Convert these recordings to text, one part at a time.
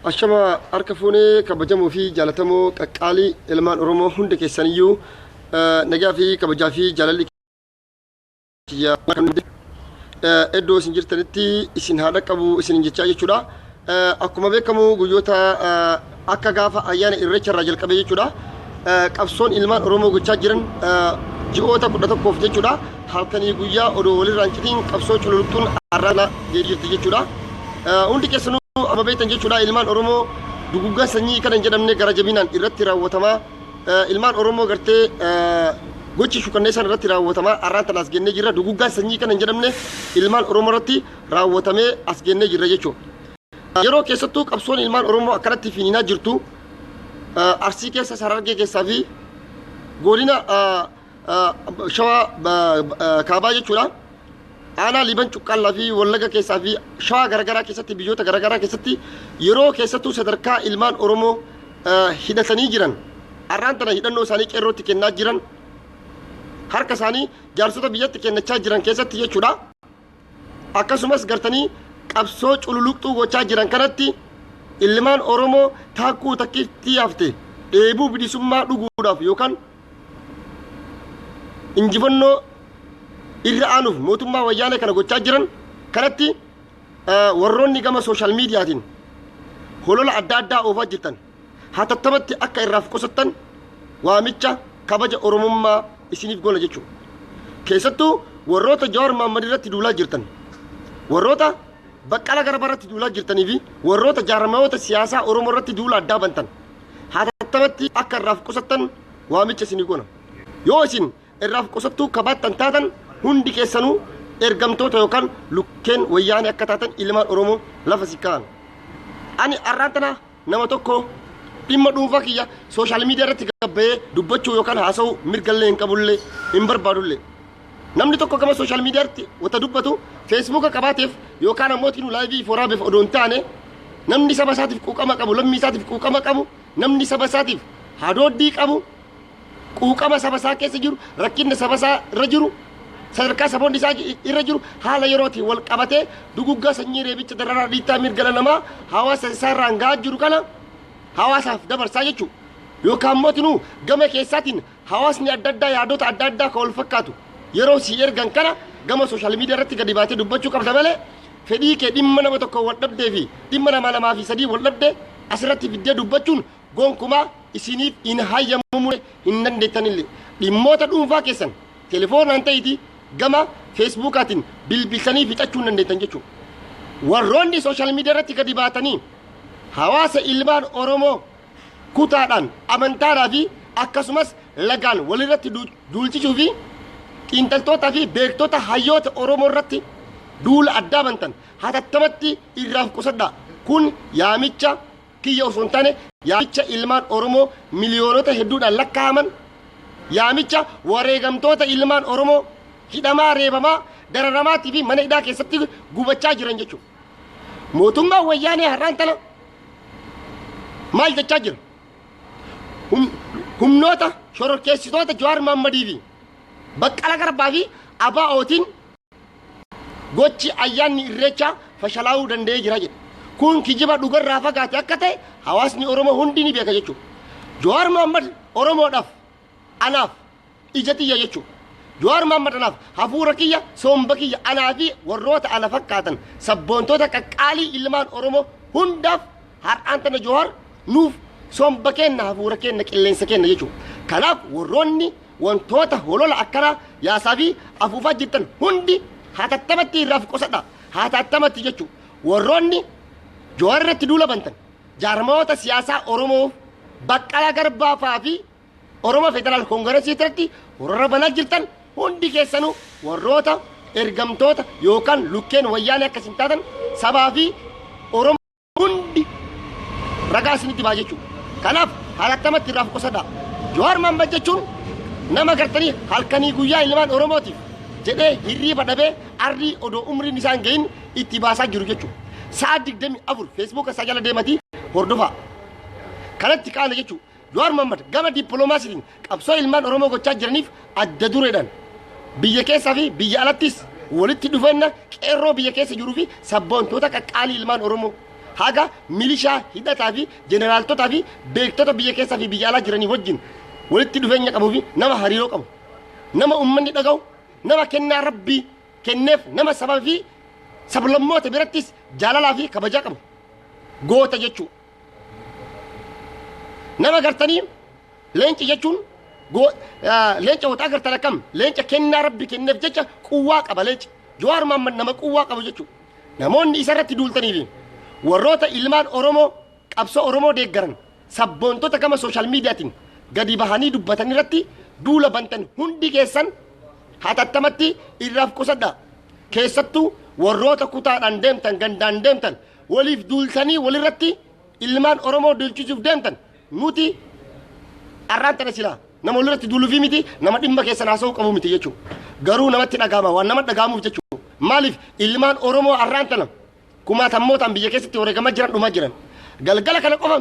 Ashama harka fuunee kabajamoo fi jaalatamoo qaqqaalii ilmaan Oromoo hunda keessaniyyuu nagaa fi kabajaa fi jaalalli kiyya iddoo isin jirtanitti isin haa dhaqqabu isin jechaa jechuudha. Akkuma beekamu guyyoota akka gaafa ayyaana irreecha irraa jalqabee jechuudha. Qabsoon ilmaan Oromoo gochaa jiran ji'oota 11f jechuudha. Halkanii guyyaa odoo walirraa hin citiin qabsoo cululuqxuun arraana jirti jechuudha. Hundi keessanuu amma beektan jechuudha ilmaan Oromoo duguggaa sanyii kana hin jedhamne gara jabinaan irratti raawwatamaa ilmaan Oromoo gartee gochi shukanneessaan irratti raawwatamaa arraan tana as gennee jirra. Duguggaan sanyii kana hin jedhamne ilmaan Oromoo irratti raawwatamee as gennee jirra jechuudha. Yeroo keessattuu qabsoon ilmaan Oromoo akkanatti finiinaa jirtu Arsii keessa, Harargee keessaa fi godina Shawaa Kaabaa jechuudha. Aanaa Liiban Cuqqaallaa fi Wallaga keessaa fi Shawaa garaagaraa keessatti biyyoota garaagaraa keessatti yeroo keessattuu sadarkaa ilmaan Oromoo hidhatanii jiran har'aan tana hidhannoo isaanii qeerrootti kennaa jiran harka isaanii jaarsota biyyatti kennachaa jiran keessatti jechuudha. Akkasumas gartanii qabsoo cululuqxuu gochaa jiran kanatti ilmaan Oromoo taakkuu takkittii hafte dheebuu bilisummaa dhuguudhaaf yookaan injifannoo irra aanuuf mootummaa wayyaanee kana gochaa jiran kanatti warroonni gama sooshaal miidiyaatiin holola adda addaa oofaa jirtan hatattamatti akka irraaf qusattan waamicha kabaja Oromummaa isiniif goona jechuudha. Keessattuu warroota Jawaar Mahaammad irratti duulaa jirtan, warroota Baqqala Garbaa irratti duulaa jirtanii fi warroota jaarmayoota siyaasaa Oromoo irratti duula addaa bantan hatattamatti akka irraaf qusattan waamicha isinii goona. Yoo isin irraaf qusattuu kabaattan taatan hundi keessanuu ergamtoota yookaan lukkeen wayyaanee akka taatan ilmaan Oromoo lafa si kaa'an. Ani arraan tana nama tokko dhimma dhuunfaa kiyya sooshaal miidiyaa irratti gabbayee dubbachuu yookaan haasa'uu mirgallee hin qabullee hin barbaadullee. Namni tokko gama sooshaal miidiyaatti wanta dubbatu feesbuuka qabaateef yookaan ammoo tiinu laayivii foraabeef odoo hin taane namni saba isaatiif quuqama qabu, lammii isaatiif quuqama qabu, namni saba isaatiif hadooddii qabu, quuqama saba isaa keessa jiru, rakkinna saba isaa irra jiru, sadarkaa saboonni isaa irra jiru haala yerootiin wal qabatee duguggaa sanyii reebicha dararaa dhiittaa mirga dhala namaa hawaasa isaa irraan gahaa jiru kana hawaasaaf dabarsaa jechuudha. Yookaan immoo tinuu gama keessaatiin hawaasni adda addaa yaadota adda addaa kan wal fakkaatu yeroo sii ergan kana gama sooshaal miidiyaa irratti gadi baatee dubbachuu qabda malee fedhii kee dhimma nama tokko wal dhabdee fi dhimma nama lamaa fi sadii wal dhabdee asirratti fiddee dubbachuun gonkumaa isiniif hin hayyamamu hin dandeettanillee. Dhimmoota dhuunfaa keessan telefoonaan ta'iti gama feesbuukaatiin bilbiltanii fixachuu hin dandeettan jechuudha. Warroonni sooshaal miidiyaa irratti gadi baatanii hawaasa ilmaan Oromoo kutaadhaan, amantaadhaa fi akkasumas lagaan walirratti duulchisuu fi xiinxaltootaa fi beektota hayyoota Oromoo irratti duula addaa bantan hatattamatti irraaf qusadhaa. Kun yaamicha kiyya osoo hin taane yaamicha ilmaan Oromoo miliyoonota hedduudhaan lakkaa'aman, yaamicha wareegamtoota ilmaan Oromoo hidhamaa, reebamaa, dararamaatii fi mana hidhaa keessatti gubachaa jiran jechuudha. Mootummaan wayyaanee har'aan tana maal jechaa jira? Humnoota shororkeessitoota Jawaar Mahammadii fi Baqqala Garbaa fi ABO'tiin gochi ayyaanni Irreechaa fashalaa'uu danda'ee jira jedhe. Kun kijiba dhugarraa fagaate akka ta'e hawaasni Oromoo hundi ni beeka jechuudha. Jawaar Mohammad Oromoodhaaf anaaf ija tiyya jechuudha. Jawaar Mohammad anaaf hafuura kiyya, somba kiyya, anaa fi warroota ana fakkaatan sabboontota qaqqaalii ilmaan Oromoo hundaaf har'aan tana Jawaar nuuf somba keenna, hafuura keenna, qilleensa keenna jechuudha. Kanaaf warroonni wantoota holola akkanaa yaasaa fi afuufaa jirtan hundi hatattamatti irraaf qusadha. Hatattamatti jechuudha. Warroonni Jawaar irratti duula bantan jaarmayoota siyaasaa Oromoo Baqqalaa Garbaa fa'aa fi Oromoo Federaal Koongireesii irratti warra banaa jirtan hundi keessanuu warroota ergamtoota yookaan lukkeen wayyaanee akkasiin taatan sabaa fi Oromoo hundi ragaa isinitti ba'a jechuudha. Kanaaf halattamatti irraa qusadhaa. Jawaar Mohammad jechuun nama gartanii halkanii guyyaa ilmaan Oromootiif jedhee hirriiba dhabee arrii odoo umriin isaa hin gahin itti baasaa jiru jechuudha. Sa'a 24 feesbuuka isaa jala deematii hordofaa. Kanatti kaana jechuudha. Jawaar Mohammad gama dippiloomaasiitiin qabsoo ilmaan Oromoo gochaa jiraniif adda dureedhaan biyya keessaa fi biyya alattis walitti dhufeenya qeerroo biyya keessa jiruu fi sabboontoota qaqqaalii ilmaan Oromoo haga milishaa hidhataa fi jeneraaltotaa fi beektota biyya keessaa fi biyya alaa jiranii wajjin walitti dhufeenya qabuu fi nama hariiroo qabu, nama ummanni dhaga'u, nama kennaa Rabbii kenneef, nama saba fi sablammoota birattis jaalalaa fi kabajaa qabu, goota jechuu. Nama gartanii leenci jechuun leenca wata agartan akkam leenca kennaa Rabbi kenneef jecha quwwaa qaba leenci. Jawaar Mohammad nama quwwaa qabu jechuu. Namoonni isarratti duultanii fi warroota ilmaan Oromoo qabsoo Oromoo deeggaran, sabboontota gama social miidiyaatiin gadi bahanii dubbatan irratti duula bantan hundi keessan hatattamatti irraaf qusadha. Keessattuu warroota kutaadhaan deemtan, gandaan deemtan, waliif duultanii walirratti ilmaan Oromoo duulchisuuf deemtan, nuti arraan tana silaa nama walirratti duuluufii miti, nama dhimma keessan haasa'uu qabu miti jechuudha. Garuu namatti dhaga'ama, waan nama dhaga'amuuf jechuudha. Maaliif ilmaan Oromoo arraan tana kumaatammootaan biyya keessatti wareegamaa jiran, dhumaa jiran? Galgala kana qofa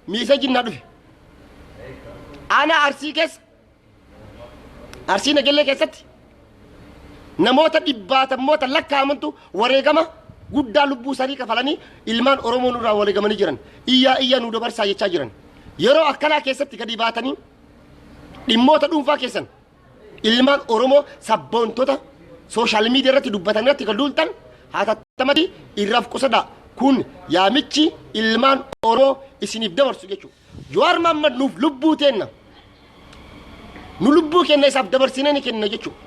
message naa dhufe. Aanaa Arsii keessa, Arsii Nagellee keessatti namoota dhibbaatammoota lakkaa'amantu wareegama guddaa lubbuu isaanii kafalanii ilmaan Oromoo nurraa wareegamanii jiran. Iyyaa iyyaa nu dabarsaa jechaa jiran. Yeroo akkanaa keessatti gadi baatanii dhimmoota dhuunfaa keessan ilmaan Oromoo sabboontota social media irratti dubbatan irratti kan duultan hatattamatti irraaf qusadha. Kun yaamichi ilmaan Oromoo isiniif dabarsu jechuudha. Jawaar Mohammad nuuf lubbuu teenna. Nu lubbuu kenna isaaf dabarsinee ni kenna jechuudha.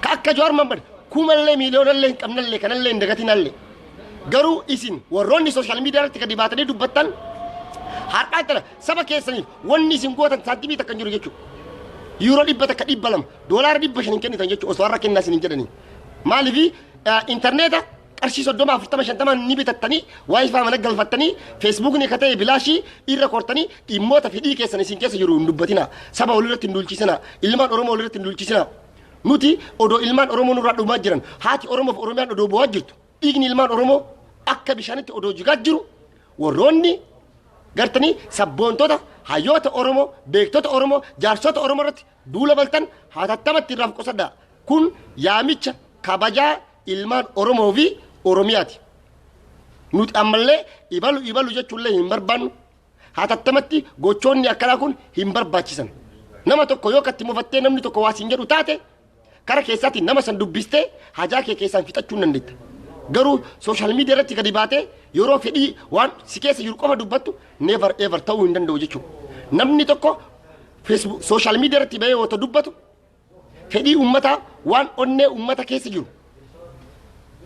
Ka akka Jawaar Mohammad kumallee miiliyoonallee hin qabnallee, kanallee hin dagatinallee. Garuu isin warroonni social media irratti gadi baatanii dubbattan, har'aan tana saba keessaniif wanni isin gootan saantimii takka hin jiru jechuudha. Yuuroo 100, 200, doolaara 500 hin kennitan jechuudha osoo har'a kennaa isin hin jedhanii. Maaliif intarneeta qarshii 30, 40, 50 ni bitattanii, WiFi mana galfattanii, feesbuukni akka ta'e bilaashii irra kortanii dhimmoota fedhii keessan isin keessa jiru hin dubbatina. Saba walirratti hin duulchisinaa. Ilmaan Oromoo walirratti hin duulchisinaa. Nuti odoo ilmaan Oromoo nurraa dhumaa jiran, haati Oromoof Oromiyaan odoo bu'aa jirtu, dhiigni ilmaan Oromoo akka bishaanitti odoo jigaa jiru, warroonni gartanii sabboontota, hayyoota Oromoo, beektota Oromoo, jaarsota Oromoo irratti duula baltan hatattamatti irraaf qusadhaa. Kun yaamicha kabajaa ilmaan Oromoo fi Oromiyaati. Nuti ammallee ibalu ibalu jechuullee hin barbaannu. Hatattamatti gochoonni akkanaa kun hin barbaachisan. Nama tokko yoo katti mufattee namni tokko waa siin jedhu taate, kara keessaatiin nama san dubbistee hajaa kee keessaan fixachuu hin dandeetta. Garuu social media irratti gadi baatee yeroo fedhii waan si keessa jiru qofa dubbattu never ever ta'uu hin danda'u jechuudha. Namni tokko Facebook social media irratti bahee yoo dubbatu fedhii uummataa, waan onnee uummata keessa jiru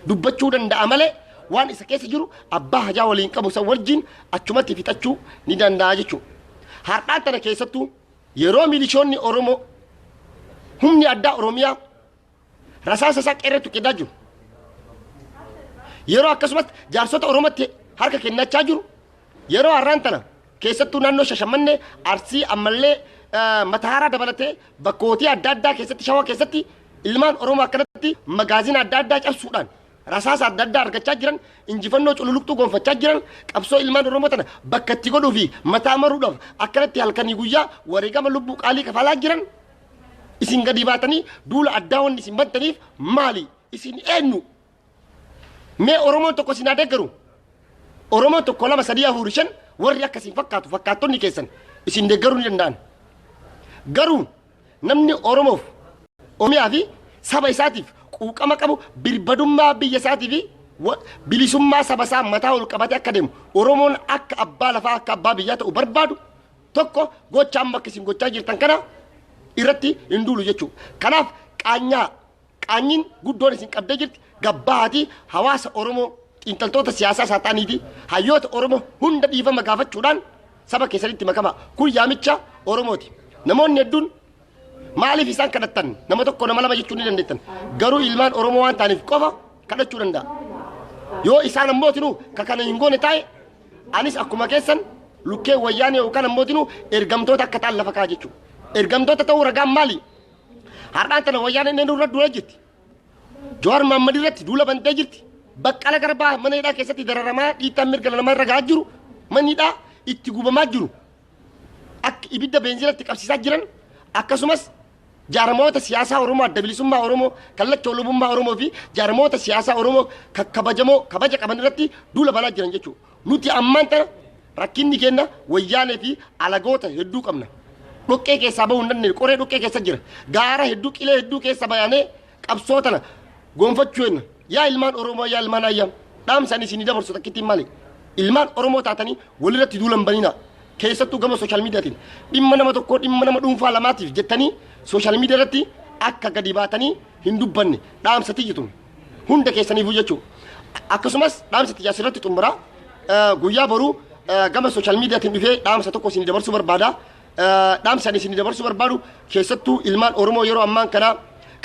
dubbachuu danda'a malee, waan isa keessa jiru abbaa hajaa waliin qabu san wajjin achumatti fixachuu ni danda'a jechuudha. Har'aan tana keessattuu yeroo milishoonni Oromoo, humni addaa Oromiyaa rasaasa isaa qeerreetu qindaa jiru. Yeroo akkasumas jaarsota Oromootti harka kennachaa jiru. Yeroo har'aan tana keessattuu naannoo Shashamannee, Arsii, ammallee Matahaaraa dabalatee bakkootii adda addaa keessatti, Shawaa keessatti ilmaan Oromoo akkanatti magaazina adda addaa cabsuudhaan rasaasa adda addaa argachaa jiran, injifannoo cululuqxuu gonfachaa jiran, qabsoo ilmaan Oromoo tana bakka itti godhuu fi mataa maruudhaaf akkanatti halkanii guyyaa wareegama lubbuu qaalii kafalaa jiran, isin gadi baatanii duula addaa wanni isin bantaniif maali? Isin eenyu? Mee Oromoon tokko isin haa deeggaru. Oromoon tokko, lama, sadii, afur, shan, warri akkasiin fakkaatu, fakkaattonni keessan isin deeggaruu ni danda'an. Garuu namni Oromoof, Oromiyaa fi saba isaatiif quuqama qabu, birbadummaa biyya isaatii fi bilisummaa saba isaa mataa ol qabatee akka deemu, Oromoon akka abbaa lafaa, akka abbaa biyyaa ta'u barbaadu tokko gocha amma akka isin gochaa jirtan kana irratti hin duulu jechuudha. Kanaaf qaanyaa qaanyiin guddoon isin qabdee jirti. Gabbaatii hawaasa Oromoo, xiinxaltoota siyaasaa isaa ta'anii fi hayyoota Oromoo hunda dhiifama gaafachuudhaan saba keessanitti makama. Kun yaamicha Oromooti. Namoonni hedduun maaliif isaan kadhattan, nama tokko, nama lama jechuu ni dandeettan. Garuu ilmaan Oromoo waan ta'aniif qofa kadhachuu danda'a. Yoo isaan ammootinuu ka kana hin goone taa'e, anis akkuma keessan lukkee wayyaanee yookaan ammootinuu ergamtoota akka ta'an lafa kaa'a jechuudha. Ergamtoota ta'uu ragaan maali? Har'aan tana wayyaaneen inni nurra duula jirti. Jawaar Mohammad irratti duula bantee jirti. Baqqala Garbaa mana hidhaa keessatti dararamaa, dhiittaan mirga namaa irra gahaa jiru, manni hidhaa itti gubamaa jiru. Akka ibidda beenzilatti qabsiisaa jiran, akkasumas Jaarmoota siyaasaa Oromoo, Adda Bilisummaa Oromoo, Kallacha Walabummaa Oromoo fi jaarmoota siyaasaa Oromoo kakkabajamoo kabaja qaban irratti duula banaa jiran jechuudha. Nuti ammaan tana rakkinni keenya Wayyaanee fi alagoota hedduu qabna. Dhoqqee keessaa bahuu hin dandeenye, qoree dhoqqee keessa jira. Gaara hedduu, qilee hedduu keessa bayanee qabsoo tana gonfachuu jenna. Yaa ilmaan Oromoo, yaa ilmaan Ayyaam, dhaamsa ani isinii dabarsu takkittiin maali? Ilmaan Oromoo taatanii walirratti duula hin baninaa. Keessattuu gama social mediatiin dhimma nama tokkoo, dhimma nama dhuunfaa lamaatiif jettanii social media irratti akka gadi baatanii hin dubbanne dhaamsa tiyyi tun hunda keessaniifuu jechuu. Akkasumas dhaamsa tiyya asirratti xumuraa. Guyyaa boruu gama social mediatiin dhufee dhaamsa tokko isinii dabarsuu barbaada. Dhaamsa ani isinii dabarsuu barbaadu, keessattuu ilmaan Oromoo, yeroo ammaan kana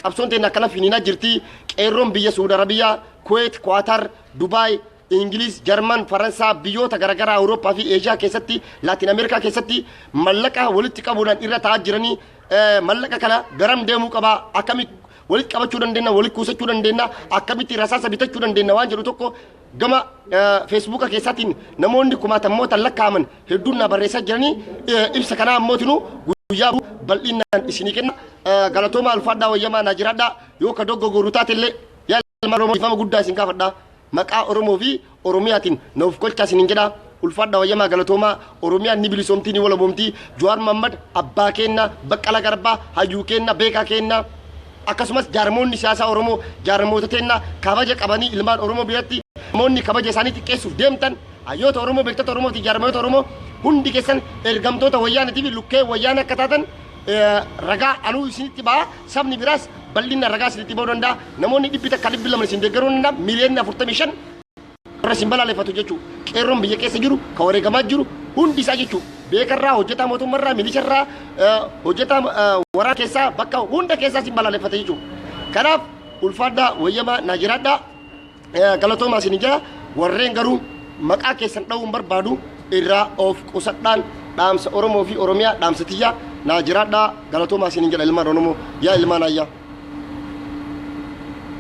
qabsoon teenya akkana finiinaa jirti. Qeerroon biyya Suudi Arabiyaa, Kuweet, Kwaatar, Dubaay, Ingiliz, Jarman, Faransaa, biyyoota garaagaraa Awurooppaa fi Eeshiyaa keessatti, Laatiin Ameerikaa keessatti mallaqa walitti qabuudhaan irra taa'aa jiranii, mallaqa kana garam deemuu qabaa, akkamitti walitti qabachuu dandeenya, walitti kuusachuu dandeenya, akkamitti rasaasa bitachuu dandeenya waan jedhu tokko gama Feesbuuka keessaatiin namoonni kumaatammoota lakkaa'aman hedduun na barreessaa jiranii, ibsa kanaa ammootinuu guyyaa bal'inaan isinii kenna. Galatoomaa, ulfaadhaa, wayyamaa naa jiraadhaa. Yoo ka doggogoru taatellee, yaa ilmaan Oromoo, dhiifama guddaa isin gaafadhaa. Maqaa Oromoo fi Oromiyaatiin na of kolchaa isiniin jedha. Ulfaadhaa, wayyamaa, galatoomaa. Oromiyaan ni bilisoomtii, ni walaboomtii. Jawaar Mohammad abbaa keenna, Baqqala Garbaa hayyuu keenna, beekaa keenna. Akkasumas jaarmoonni siyaasaa Oromoo jaarmoota teenna kabaja qabanii ilmaan Oromoo biratti, namoonni kabaja isaanii xiqqeessuuf deemtan, hayyoota Oromoo, beektota Oromoo fi jaarmoota Oromoo hundi keessan ergamtoota Wayyaanitii fi lukkee Wayyaana akka taatan ragaa anuu isinitti ba'a. Sabni biraas bal'inaan ragaa isinitti ba'uu danda'a. Namoonni 100, 200 isin deeggaruu danda'a. Miiliyoonni 45 warra isin balaaleffatu jechuudha. Qeerroon biyya keessa jiru ka wareegamaa jiru hundi isaa jechuudha. Beekarraa, hojjetaa mootummaarraa, milisharraa, hojjetaa waraana keessaa, bakka hunda keessaa isin balaaleffata jechuudha. Kanaaf ulfaadhaa, wayyamaa naa jiraadhaa. Galatoomaa isin jira. Warreen garuu maqaa keessan dha'uun barbaadu irraa of qusadhaan dhaamsa Oromoo fi Oromiyaa, dhaamsa tiyyaa. Naa jiraadhaa, galatoomaa isin jedha, ilmaan Oromoo, yaa ilmaan Ayyaa.